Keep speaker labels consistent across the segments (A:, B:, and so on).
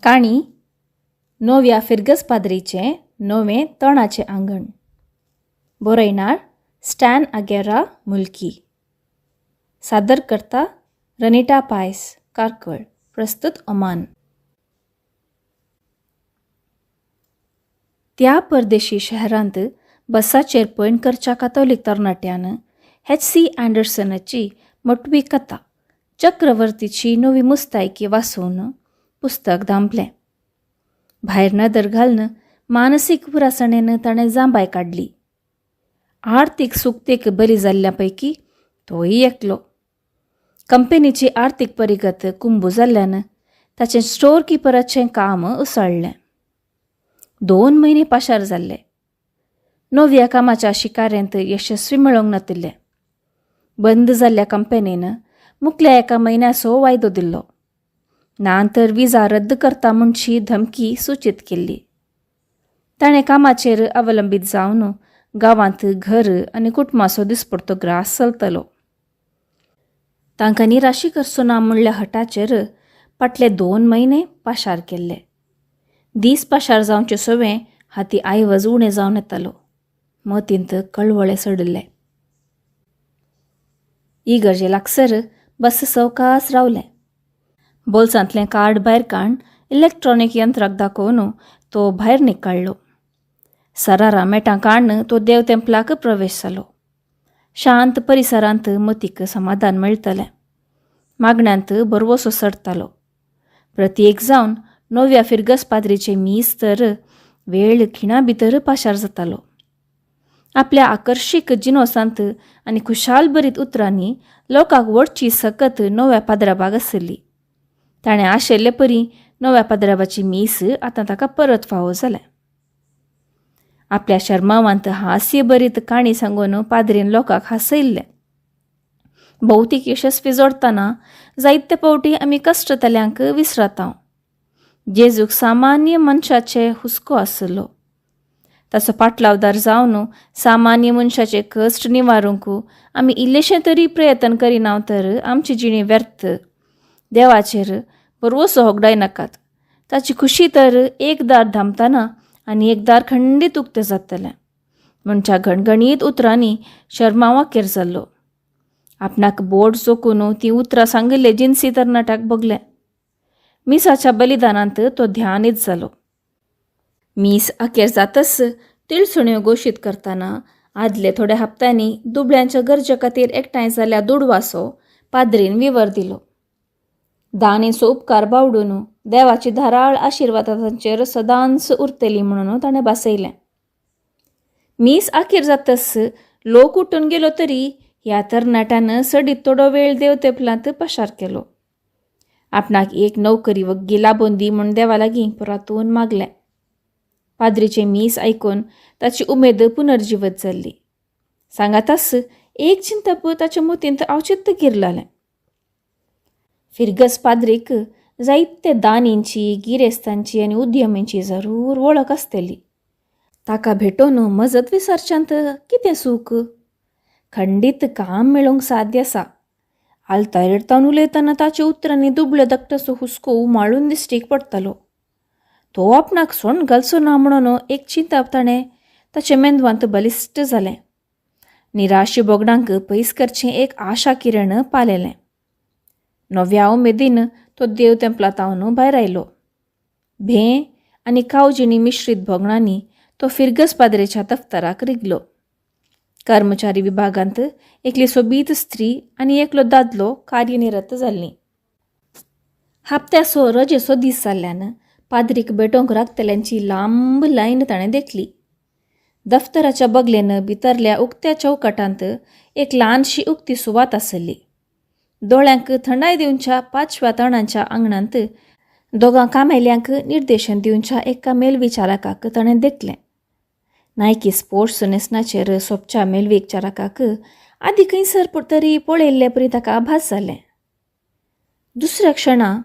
A: काणी नव्या फिर्गज पाद्रीचें नवें तणाचें आंगण. बरयणार स्टॅन आगेरा, मुल्की. सादर करता रनिटा पायस, कार्कळ. प्रस्तुत ओमान. त्या परदेशी शहरांत बसाचेर पयण करच्या कातोलीक तरणाट्यान एच सी अँडरसनाची मोटवी कथा चक्रवर्तीची नवी मुस्तायकी वाचून पुस्तक धांपलें. भायर नदर घालून मानसीक पुरासणेन ताणें जांबाय काडली. आर्थीक सुकतेक बरी जाल्ल्या पैकी तोय एकलो. कंपनीची आर्थीक परिगत कुंबू जाल्ल्यान ताचें स्टोर किपराचें काम उसळ्ळें. 2 म्हयने पाशार जाल्ले. नव्या कामाच्या शिकाऱ्यांत यशस्वी मेळोवंक नातिल्लें. बंद जाल्ल्या कंपनीन मुखल्या एका म्हयन्याचो वायदो दिल्लो. ना तर विजा रद्द करता म्हणची धमकी सुचीत केल्ली. ताणें कामाचेर अवलंबीत जावन गांवांत घर आनी कुटुंबाचो दिसपडतो ग्रास चलतलो. तांकां निराशी करचो ना म्हणल्या हटाचेर फाटले 2 म्हयने पाशार केल्ले. दीस पाशार जावचे सवें हाती आयवज उणें जावन येतालो. मतींत कळवळे सडिल्ले. इगर्जे लागसर बस सवकास रावलें. बोल्सांतलें कार्ड भायर काडून इलेक्ट्रॉनीक यंत्राक दाखोवन तो भायर निकाळ्ळो. सरारा मेटां काडून तो देव तेंपलाक प्रवेश जालो. शांत परिसरांत मतीक समाधान मेळटलें. मागण्यांत बरवसो सरतालो. प्रत्येक जावन नव्या फिर्गज पाद्रीचें मीस तर वेळ खिणा भितर पाशार जातालो. आपल्या आकर्शीक जिनोसांत आनी खुशाल भरीत उतरांनी लोकांक वडची सकत नव्या पाद्राबाग आसली. ताणें आशिल्ले परी नव्या पाद्राबाची मीस आतां ताका परत फावो जालें. आपल्या शर्मावांत हास्यभरीत काणी सांगून पाद्रीन लोकांक हांसयल्लें. भौतीक यशस्वी जोडटना जायते फावटी आमी कश्टतल्यांक विसरता. जेजूक सामान्य मनशाचे हुस्को आसलो. ताचो पाटलावदार जावन सामान्य मनशाचे कश्ट निवारूंक आमी इल्लेशें तरी प्रयत्न करिना तर आमची जिणी व्यर्थ. देवाचेर बरवसो होगडाय नाकात. ताची खुशी तर एक दार धांपतना आनी एक दार खंडीत उक्तें जातलें म्हणच्या घणघणीत उतरांनी शर्मावाकेर जाल्लो. आपणाक बोट चोकून तीं उतरां सांगिल्ले जिन्सी तरणाट्याक भोगलें. मिसाच्या बलिदानांत तो ध्यानीत जालो. मीस अखेर जातच तिळसण्यो घोशीत करतना आदले थोड्या हप्त्यांनी दुबळ्यांच्या गरजे खातीर एकठांय जाल्ल्या दुडवाचो पाद्रीन विवर दिलो. दानीचो उपकार बावडून देवाची धाराळ आशिर्वादा तांचेर सदांच उरतली म्हणून ताणें भासयलें. मीस आखेर जातच लोक उठून गेलो तरी ह्या तरणाट्यान सडीत थोडो वेळ देव तेंपलांत पशार केलो. आपणाक एक नोकरी वग्गी लाबून दी म्हूण देवा लागीं परतून मागलें. पाद्रीचें मीस आयकून ताची उमेद पुनर्जिवत जाल्ली. सांगाताच एक चिंतप ताच्या मतींत अवचित्त गिरलालें. फिर्गज पाद्रीक जायते दानींची, गिरेस्तांची आनी उद्यमींची जरूर वळख आसतली. ताका भेटोवन मजत विसरच्यांत कितें सूख? खंडीत काम मेळोवंक साध्य आसा. आल्तारेर उलयतना ताच्या उतरांनी दुबळे धाकटाचो हुस्को उमाळून दिश्टीक पडटालो. तो आपणाक सोण घालचो ना म्हणून एक चिंतप ताणें ताच्या मेंदवांत बलिश्ट जालें. निराशी बोगडांक पयस करचें एक आशा किरण पालेलें. नव्या उमेदीन तो देव तेंपलांत भायर आयलो. भें आनी कावजिणी मिश्रीत भोगणांनी तो फिर्गज पाद्रेच्या दफ्तराक रिगलो. कर्मचारी विभागांत एकली सोबीत स्त्री आनी एकलो दादलो कार्यनिरत जाल्लीं. हप्त्याचो रजेचो दीस जाल्ल्यान पाद्रीक भेटोवंक राखतल्यांची लांब लायन ताणें देखली. दफ्तराच्या बगलेन भितरल्या उक्त्या चौकटांत एक ल्हानशी उक्ती सुवात आसली. दोळ्यांक थंडाय दिवच्या पांचव्या तणांच्या आंगणांत दोगां कामेल्यांक निर्देशन दिवच्या एका मेलविचारकाक ताणें देखलें. नायकी स्पोर्ट्स न्हेसणाचेर सोपच्या मेलविचारकाक आदी खंयसर तरी पळयल्ले परी ताका आभास जालें. दुसऱ्या क्षणा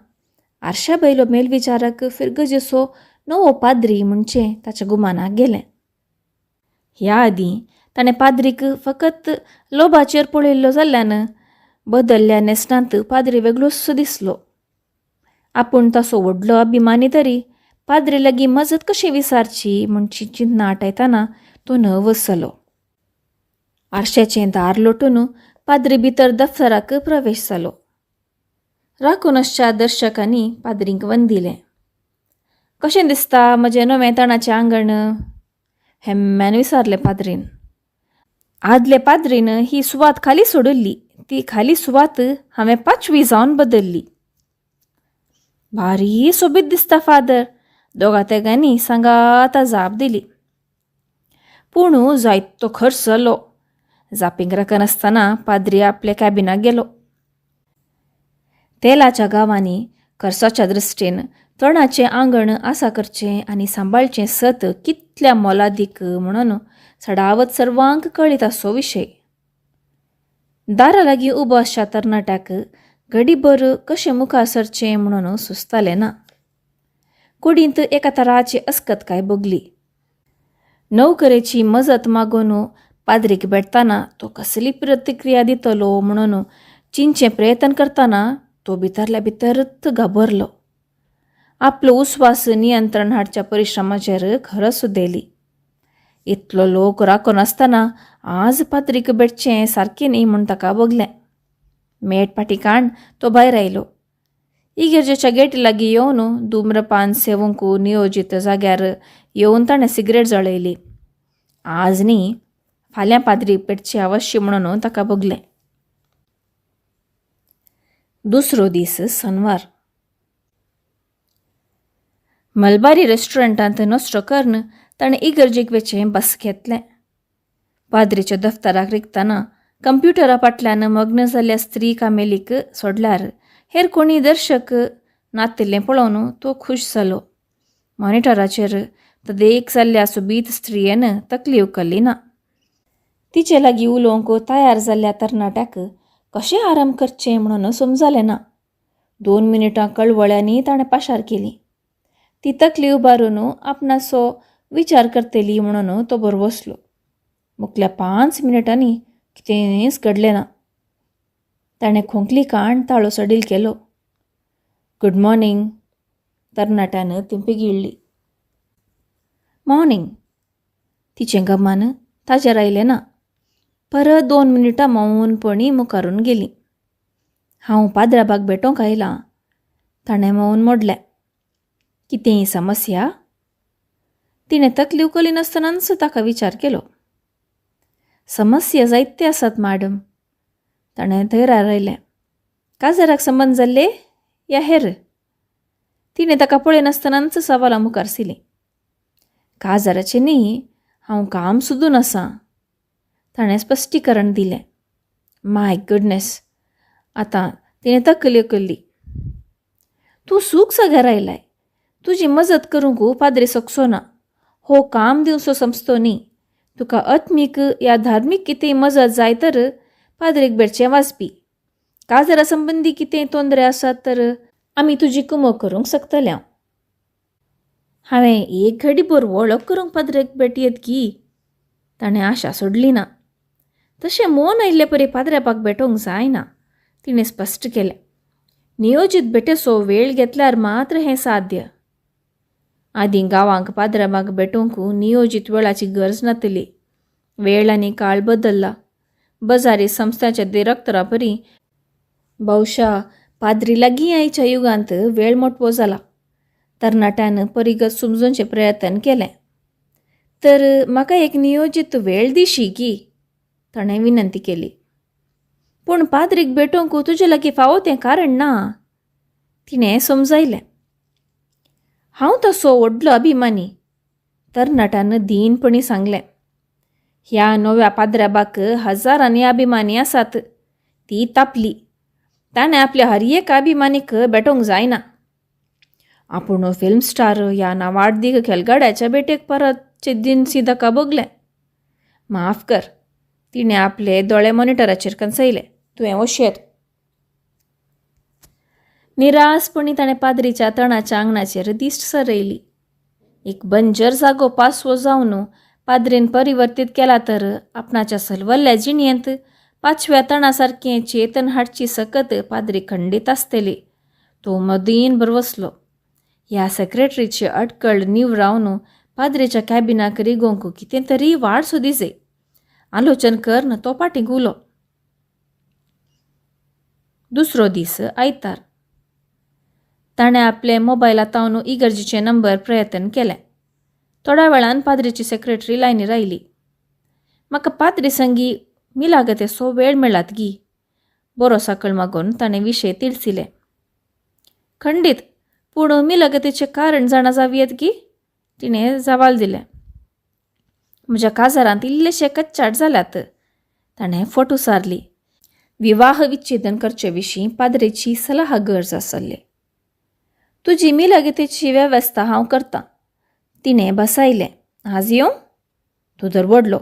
A: आरशा बैलो मेलविचारक फिर्गजेचो नवो पाद्री म्हणचे ताच्या गुमानाक गेलें. ह्या आदीं ताणें पाद्रीक फकत लोबाचेर पळयल्लो जाल्ल्यान बदल्ल्या न्हेसणांत पाद्री वेगळोच दिसलो. आपूण तसो व्हडलो अभिमानी तरी पाद्री लागीं मजत कशी विसारची म्हूण चिंतना आटायतना तो नर्वस जालो. आरशाचें दार लोटून पाद्री भितर दफ्तराक प्रवेश जालो. राखून आसच्या दर्शकांनी पाद्रींक वंदिलें. कशें दिसता म्हजें नवें तणाचें आंगण? हेम्म्यान विचारलें पाद्रीन. आदले पाद्रीन ही सुवात खाली सोडिल्ली. ती खाली सुवात हांवें पाचवी जावन बदल्ली. भारी सोबीत दिसता फादर, दोगा तेगांनी सांगाता जाप दिली. पूण जायतो खर्च जालो. जापींक राखनासतना पाद्री आपल्या कॅबिनाक गेलो. तेलाच्या गांवांनी खर्चाच्या दृश्टीन तणाचें आंगण आसा करचें आनी सांबाळचें सत कितल्या मोलादीक म्हणून सडावत सर्वांक कळीत आसो विशय. दारा लागीं उबो आसच्या तरणाट्याक घडीभर कशें मुखार सरचें म्हणून सुचतालें ना. कुडींत एका तराची अस्कतकाय भोगली. नोकरेची मजत मागून पाद्रीक भेटतना तो कसली प्रतिक्रिया दितलो म्हणून चिंचें प्रयत्न करतना तो भितरल्या भितरच घाबरलो. आपलो उस्वास नियंत्रण हाडच्या परिश्रमाचेर खरस उदेली. इतलो लोक राखून आसतना आज पाद्रीक भेटचें सारकें न्ही म्हूण ताका भोगलें. मेट पाटी काण तो भायर आयलो. इगर्जेच्या गेटी लागीं येवन धूम्रपान सेवूंक नियोजीत जाग्यार येवन ताणें सिगरेट जळयली. आज न्ही फाल्यां पाद्री पेटचें अवश्य म्हणून ताका भोगलें. दुसरो दीस सनवार. मलबारी रेस्टॉरंटांत नश्टो करून ताणें इगर्जेक वेचें बस घेतलें. पाद्रीच्या दफ्तराक रिगतना कंप्युटरा फाटल्यान मग्न जाल्ल्या स्त्री कामेलीक सोडल्यार हेर कोणी दर्शक नातिल्लें पळोवन तो खूश जालो. मॉनिटराचेर तदेक जाल्ल्या सोबीत स्त्रियेन तकली उखल्ली ना. तिचे लागीं उलोवंक तयार जाल्ल्या तरणाट्याक कशें आराम करचें म्हणून समजलें ना. 2 मिनटां कळवळ्यांनी ताणें पाशार केली. ती तकली उबारून आपणाचो विचार करतली म्हणून तो बरवसलो. मुखल्या 5 मिनटांनी कितेंच घडलें ना. ताणें खोंकली काण ताळो सडील केलो. गुड मॉर्निंग, तरणाट्यान ती गिळ्ळी. मॉर्निंग, तिचें गमान ताजेर आयलें ना. परत 2 मिनटां मौनपणी मुखारून गेलीं. हांव पाद्राबाक भेटोवंक आयलां, ताणें मौन मोडलें. कितेंय समस्या? तिणें तकली उखली नासतनाच ताका विचार केलो. समस्या जायते आसात मॅडम, ताणें थंय रायलें. काजाराक संबंद जाल्ले या हेर? तिणें ताका पळयनासतनाच सवालां मुखार सिलीं. काजाराचें न्ही, हांव काम सोदून आसा, ताणें स्पश्टीकरण दिलें. माय गुडनेस, आतां तिणें तकली उखल्ली. तूं सूख जाग्यार आयलाय, तुजी मजत करूंक पाद्री सकचो ना. हो काम दिवचो समजतो न्ही. तुका आत्मीक या धार्मीक कितेंय मजत जाय तर पाद्रीक भेटचें वाजपी. काजरा संबंदी कितेंय तोंदरे आसात तर आमी तुजी कुमक करूंक शकतले. हांवें एक घडीभर वळख करूंक पाद्रीक भेटयेत की, ताणें आशा सोडली ना. तशें मोन आयिल्ले परी पाद्र्यापाक भेटोवंक जायना, तिणें स्पश्ट केलें. नियोजीत भेटेचो वेळ घेतल्यार मात्र हें साध्य. आदीं गांवांक पाद्राबाक भेटोवंक नियोजीत वेळाची गरज नातली. वेळ आनी काळ बदल्ला. बजारी संस्थांच्या दिरक्तरा परी बहुशा पाद्री लागीं आयच्या युगांत वेळ मोटवो जाला. तरणाट्यान परिगत समजूनचें प्रयत्न केलें. तर म्हाका एक नियोजीत वेळ दिशी की, ताणें विनंती केली. पूण पाद्रीक भेटोवंक तुजे लागीं फावो तें कारण ना, तिणें समजायलें. हांव तसो व्हडलो अभिमानी, तरणाट्यान दीनपणी सांगलें. ह्या नव्या पाद्र्याबाक हजारांनी अभिमानी आसात. ती तापली. ताणें आपल्या हर एक अभिमानीक भेटोवंक जायना. आपूण फिल्म स्टार ह्या नावाडदीक खेळगड्याच्या भेटेक परतचे दिनसी ताका भोगलें. माफ कर, तिणें आपले दोळे मॉनिटराचेर कनसयले. तुवें ओशेर. निरासपणी ताणें पाद्रीच्या तणाच्या आंगणाचेर दिश्ट सरयली. एक बंजर जागो पासवो जावन पाद्रीन परिवर्तीत केला तर आपणाच्या सलवल्ल्या जिणेंत पाचव्या तणासारकें चेतन हाडची सकत पाद्री खंडीत आसतली. तो मदीन बरवसलो. ह्या सेक्रेटरीची अटकळ निवरावन पाद्रेच्या कॅबिनाक रिगोवंक कितें तरी वाड सोदी जाय. आलोचन करन तो पाटीं घुलो. दुसरो दीस आयतार. ताणें आपले मोबायलांतावन इगर्जीचे नंबर प्रयत्न केलें. थोड्या वेळान पाद्रीची सेक्रेटरी लायनीर आयली. म्हाका पाद्री संगी मिलागतेचो वेळ मेळात गी, बरो साकळ मागून ताणें विशय तिळसिले. खंडीत, पूण मिलागतेचें कारण जाणा जावयेत गी, तिणें जवाल दिलें. म्हज्या काजारांत इल्लेशे कच्चाट जाल्यात, ताणें फट उसारली. विवाह विच्छेदन करचे विशीं पाद्रेची सलाह गरज आसली. तुजी मिलागतेची वेवस्था हांव करतां, तिणें बसायलें. आज येवं? तो दरवडलो.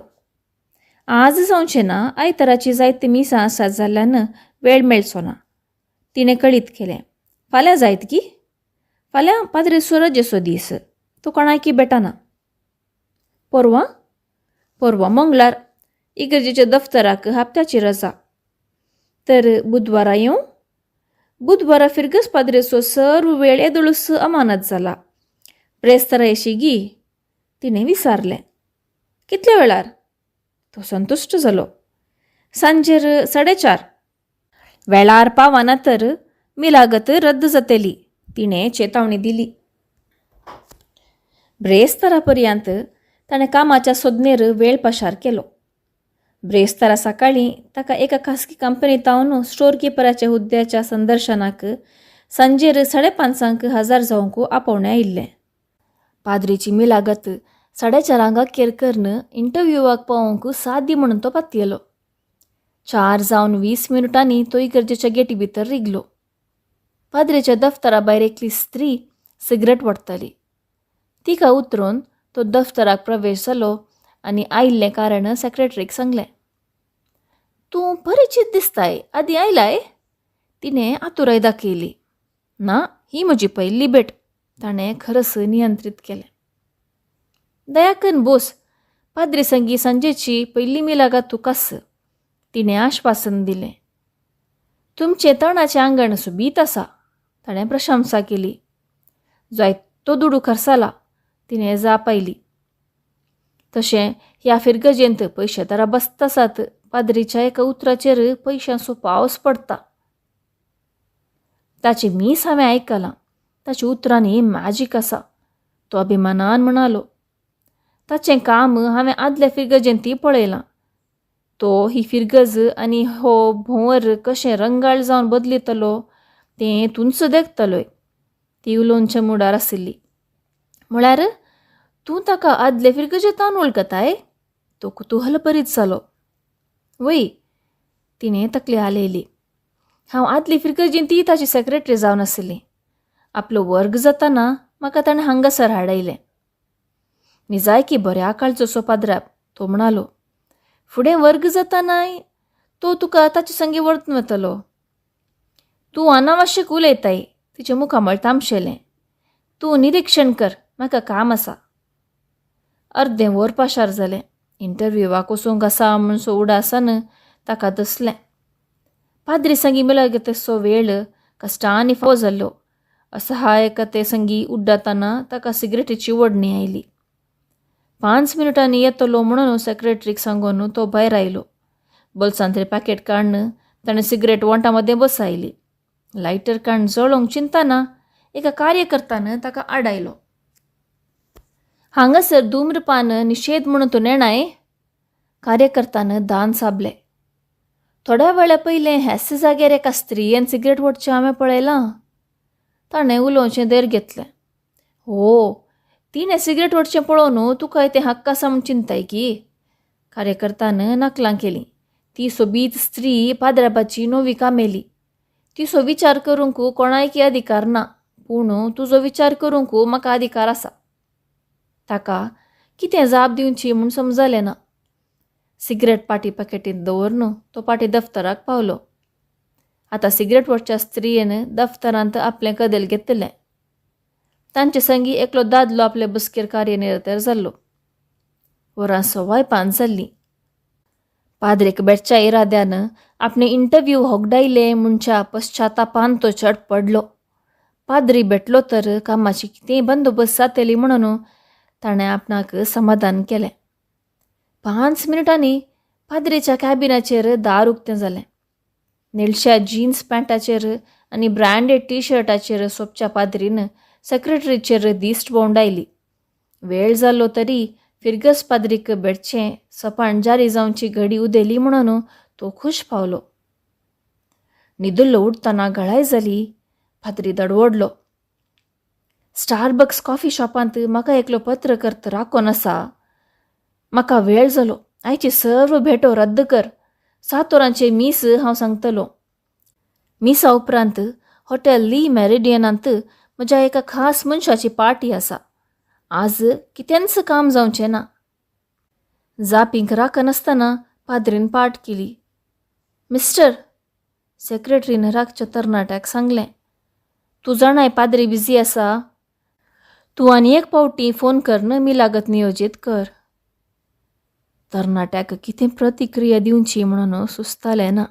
A: आज जावचें ना, आयताराची जायते मिसां आसात जाल्ल्यान वेळ मेळचो ना, तिणें कळीत केलें. फाल्यां जायत गी? फाल्यां पाद्रेचो रजेचो दीस, तो कोणायकी बेटाना. परवां? परवां मंगळार, इगर्जेच्या दफ्तराक हप्त्याची रजा. तर बुधवारा येवं? बुधवारा फिरगस पाद्रेचो सर्व वेळ येदोळूस अमानत जाला. ब्रेस्तारा येशी गी? तिणें विचारलें. कितल्या वेळार? तो संतुश्ट जालो. सांजेर 4:30. वेळार पावना तर मिलागत रद्द जातली, तिणें चेतावणी दिली. ब्रेस्तारा पर्यंत ताणें कामाच्या सोदनेर वेळ पाशार केलो. ब्रेस्तारा सकाळीं ताका एका खासगी कंपनींत स्टोर किपराच्या हुद्द्याच्या संदर्शनाक सांजेर 5:30 हजर जावंक आपोवणें आयिल्लें. पाद्रीची मिलागत 4:30 अखेर करन इंटरव्यूवाक पावोवंक सादी म्हणून तो पातयेलो. 4:20 तो इगर्जेच्या गेटी भितर रिगलो. पाद्रेच्या दफ्तरा भायर एकली स्त्री सिगरेट ओडटाली. तिका उतरून तो दफ्तराक प्रवेश जालो आनी आयिल्लें कारण सेक्रेटरीक सांगलें. तूं परिचीत दिसताय, आदीं आयलाय? तिणें आतुराय दाखयली. ना, ही म्हजी पयली भेट, ताणें खरस नियंत्रीत केलें. दयाकन बोस, पाद्री संगी सांजेची पयली मिलागात तुकास, तिणें आश्वासन दिलें. तुमचें तणाचें आंगण सोबीत आसा, ताणें प्रशंसा केली. जायतो दुडू खर्साला, तिणें जाप आयली. तशें ह्या फिरगजेंत पयशे तर बसता आसात. पाद्रीच्या एका उतराचेर पयशांचो पावस पडटा. ताचें मीस हांवें आयकलां, ताच्या उतरांनी मॅजीक आसा, तो अभिमानान म्हणालो. ताचें काम हांवें आदल्या फिरगजेंतय पळयलां. तो ही फिरगज आनी हो भोंवर कशें रंगाळ जावन बदलितलो तें तूंच देखतलोय, ती उलोवच्या मुडार आशिल्ली. म्हळ्यार तूं ताका आदले फिरगजेंतावन वळखताय? तो कुतूहलपरीत जालो. वय, तिणें तकली हालयली. हांव आदली फिरगजेंतय ताची सेक्रेटरी जावन आशिल्ली. आपलो वर्ग जाताना म्हाका ताणें हांगासर हाडयलें. निजायकी बऱ्या काळजोसो पाद्राप, तो म्हणालो. फुडें वर्ग जातानाय तो तुका ताचे संगी व्हरून वतलो. तूं अनावश्यक उलयताय, तिचें मुखामळ तामशेलें. तूं निरिक्षण कर, म्हाका काम आसा. अर्दें वर पाशार जालें. इंटरव्यूवाक वचूंक आसा म्हूण सो उडासान ताका दसलें. पाद्री संगी मिलागतेचो वेळ कश्टांनी फावो जाल्लो. असहायकते संगी उड्डातना ताका सिगरेटीची ओडणी आयली. 5 मिनटांनी येतलो म्हणून सेक्रेटरीक सांगून तो भायर आयलो. बोल्सांतलें पॅकेट काडून ताणें सिगरेट वोंटा मदें बसायली. लायटर काडून जळोवंक चिंतना एका कार्यकर्त्यान ताका आडायलो. हांगासर धूम्रपान निशेध म्हणून तूं नेणाय? कार्यकर्त्यान दान साबले. थोड्या वेळा पयलें ह्याच जाग्यार एका स्त्रियेन सिगरेट ओडचें हांवें पळयलां, ताणें उलोवचें धैर्य घेतलें. हो, तिणें सिगरेट ओडचें पळोवन तुका तें हक्क आसा म्हूण चिंताय की? कार्यकर्त्यान नकलां केलीं. ती सोबीत स्त्री पाद्राबाची नवी कामेली. तिचो विचार करूंक कोणायकी अधिकार ना, पूण तुजो विचार करूंक म्हाका अधिकार आसा. ताका कितें जाप दिवची म्हूण समजलें ना. सिगरेट पाटी पॅकेटींत दवरून तो पाटी दफ्तराक पावलो. आतां सिगरेट ओडच्या स्त्रियेन दफ्तरांत आपलें कदेल घेतलें. तांचे संगी एकलो दादलो आपले बसकेर कार्यनिरत जाल्लो. वरां 5:15 जाल्लीं. पाद्रेक भेटच्या इराद्यान आपणे इंटरव्यू होगडायले म्हणच्या पश्चातापान तो चड पडलो. पाद्री भेटलो तर कामाची कितेंय बंदोबस्त जातली म्हणून ताणें आपणाक समाधान केलें. 5 मिनटांनी पाद्रीच्या कॅबिनाचेर दार उक्तें जालें. निळश्या जीन्स पॅन्टाचेर आनी ब्रँडेड टी शर्टाचेर सोबच्या पाद्रीन सेक्रेटरीचेर दिश्ट भोंवडायली. वेळ जालो तरी फिर्गस पाद्रीक भेटचें सपाण जारी जावची घडी उदेली म्हणून तो खूश पावलो. न्हिदुल्लो उठतना घळाय जाली. पाद्री दडवडलो. स्टारबक्स कॉफी शॉपांत म्हाका एकलो पत्रकर्त राखोन आसा. म्हाका वेळ जालो. आयची सर्व भेटो रद्द कर. 7 वरांचें मीस हांव सांगतलो. मिसा उपरांत हॉटेल ली मेरिडियनांत म्हज्या एका खास मनशाची पार्टी आसा. आज कितेंच काम जावचें ना. जापींक राखनासतना पाद्रीन पाट केली. मिस्टर, सेक्रेटरीन राखच्या तरणाट्याक सांगलें, तूं जाणाय पाद्री बिझी आसा. तूं आनी एक पावटी फोन करन मिलागत नियोजीत कर. तरणाट्याक कितें प्रतिक्रिया दिवची म्हणून सुचतालें ना.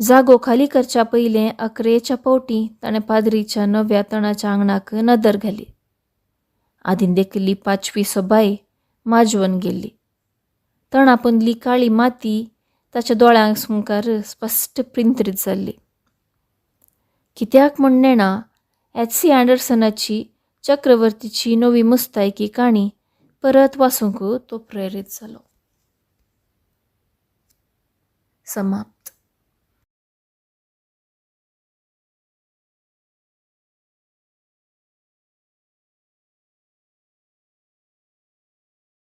A: जागो खाली करच्या पयलें अकरेच्या पावटी ताणें पाद्रीच्या नव्या तणाच्या आंगणाक नदर घाली. आदीं देखिल्ली पाचवी सोबाय माजवन गेल्ली. तणा पोंदली काळी माती ताच्या दोळ्यांक मुखार स्पश्ट प्रिंत्रीत जाल्ली. कित्याक म्हण नेणा, एच.सी. अँडरसनाची चक्रवर्तीची नवी मुस्तायकी काणी परत वाचूंक तो प्रेरीत जालो. समाप्त.